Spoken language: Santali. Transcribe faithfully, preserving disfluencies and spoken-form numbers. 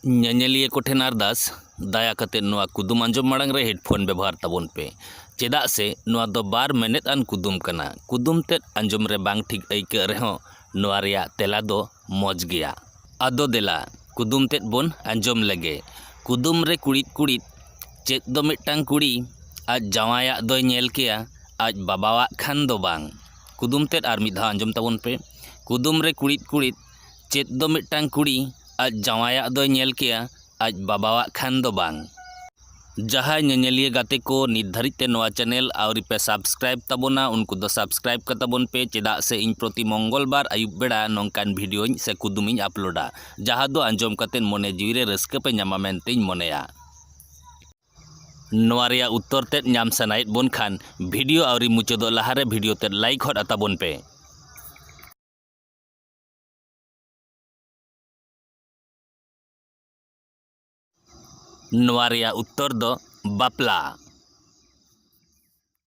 ᱧᱮᱧᱮᱞᱤᱭᱟᱹ ᱠᱚᱴᱷᱮᱱ ᱟᱨᱫᱟᱥ, ᱫᱟᱭᱟ ᱠᱟᱛᱮ ᱱᱚᱣᱟ ᱠᱩᱫᱩᱢ ᱟᱸᱡᱚᱢ ᱢᱟᱲᱟᱝ ᱨᱮ headphone ᱵᱮᱵᱚᱦᱟᱨ ᱛᱟᱵᱚᱱ ᱯᱮ, ᱪᱮᱫᱟᱜ ᱥᱮ ᱱᱚᱣᱟ ᱫᱚ ᱵᱟᱨ ᱢᱮᱱᱮᱫ ᱟᱱ ᱠᱩᱫᱩᱢ ᱠᱟᱱᱟ᱾ ᱠᱩᱫᱩᱢ ᱛᱮᱫ ᱟᱸᱡᱚᱢ ᱨᱮ ᱵᱟᱝ ᱴᱷᱤᱠ ᱟᱹᱭᱠᱟᱹᱜ ᱨᱮᱦᱚᱸ, ᱱᱚᱣᱟ ᱨᱮᱭᱟᱜ ᱛᱮᱞᱟ ᱫᱚ ᱢᱚᱡᱽ ᱜᱮᱭᱟ᱾ ᱟᱫᱚ ᱫᱮᱞᱟ, ᱠᱩᱫᱩᱢ ᱛᱮᱫ ᱵᱚᱱ ᱟᱸᱡᱚᱢ ᱞᱮᱜᱮ᱾ ᱠᱩᱫᱩᱢ ᱨᱮ ᱠᱩᱲᱤᱫ ᱠᱩᱲᱤᱫ, ᱪᱮᱫ ᱫᱚ ᱢᱤᱫᱴᱟᱝ ᱠᱩᱲᱤ, ᱟᱡ ᱡᱟᱶᱟᱭᱟᱜ ᱫᱚᱭ ᱧᱮᱞ ᱠᱮᱭᱟ, ᱟᱡ ᱵᱟᱵᱟᱣᱟᱜ ᱠᱷᱟᱱ ᱫᱚ ᱵᱟᱝ᱾ ᱠᱩᱫᱩᱢ ᱛᱮᱫ ᱟᱨ ᱢᱤᱫ ᱫᱷᱟᱣ ᱟᱸᱡᱚᱢ ᱛᱟᱵᱚᱱ ᱯᱮ᱾ ᱠᱩᱫᱩᱢ ᱨᱮ ᱠᱩᱲᱤᱫ ᱠᱩᱲᱤᱫ, ᱪᱮᱫ ᱫᱚ ᱢᱤᱫᱴᱟᱝ ᱠᱩᱲᱤ, ᱟᱡ ᱡᱟᱶᱟᱭᱟᱜ ᱫᱚᱭ ᱧᱮᱞ ᱠᱮᱭᱟ, ᱟᱡ ᱵᱟᱵᱟᱣᱟᱜ ᱠᱷᱟᱱ ᱫᱚ ᱵᱟᱝ᱾ ᱡᱟᱦᱟᱸᱭ ᱧᱮᱧᱮᱞᱤᱭᱟᱹ ᱜᱟᱛᱮ ᱠᱚ ᱱᱤᱛ ᱫᱷᱟᱹᱨᱤᱡ ᱛᱮ ᱱᱚᱣᱟ channel ᱟᱹᱣᱨᱤ ᱯᱮ subscribe ᱛᱟᱵᱚᱱᱟ, ᱩᱱᱠᱩ ᱫᱚ subscribe ᱠᱟᱛᱟᱵᱚᱱ ᱯᱮ, ᱪᱮᱫᱟᱜ ᱥᱮ ᱤᱧ ᱯᱨᱚᱛᱤ ᱢᱚᱝᱜᱚᱞ ᱵᱟᱨ ᱟᱹᱭᱩᱵ ᱵᱮᱲᱟ ᱱᱚᱝᱠᱟᱱ videoᱧ ᱥᱮ ᱠᱩᱫᱩᱢᱤᱧ uploadᱟ, ᱡᱟᱦᱟᱸ ᱫᱚ ᱟᱸᱡᱚᱢ ᱠᱟᱛᱮᱫ ᱢᱚᱱᱮ ᱡᱤᱣᱤ ᱨᱮ ᱨᱟᱹᱥᱠᱟᱹ ᱯᱮ ᱧᱟᱢᱟ ᱢᱮᱱᱛᱮᱧ ᱢᱚᱱᱮᱭᱟ᱾ ᱱᱚᱣᱟ ᱨᱮᱭᱟᱜ ᱩᱛᱛᱚᱨ ᱛᱮᱫ ᱧᱟᱢ ᱥᱟᱱᱟᱭᱮᱫ ᱵᱚᱱ ᱠᱷᱟᱱ, video ᱟᱹᱣᱨᱤ ᱢᱩᱪᱟᱹᱫᱚᱜ ᱞᱟᱦᱟᱨᱮ video ᱛᱮᱫ like ᱦᱚᱫ ᱟᱛᱟᱵᱚᱱ ᱯᱮ᱾ ᱱᱚᱣᱟ ᱨᱮᱭᱟᱜ ᱩᱛᱛᱚᱨ ᱫᱚ ᱵᱟᱯᱞᱟ᱾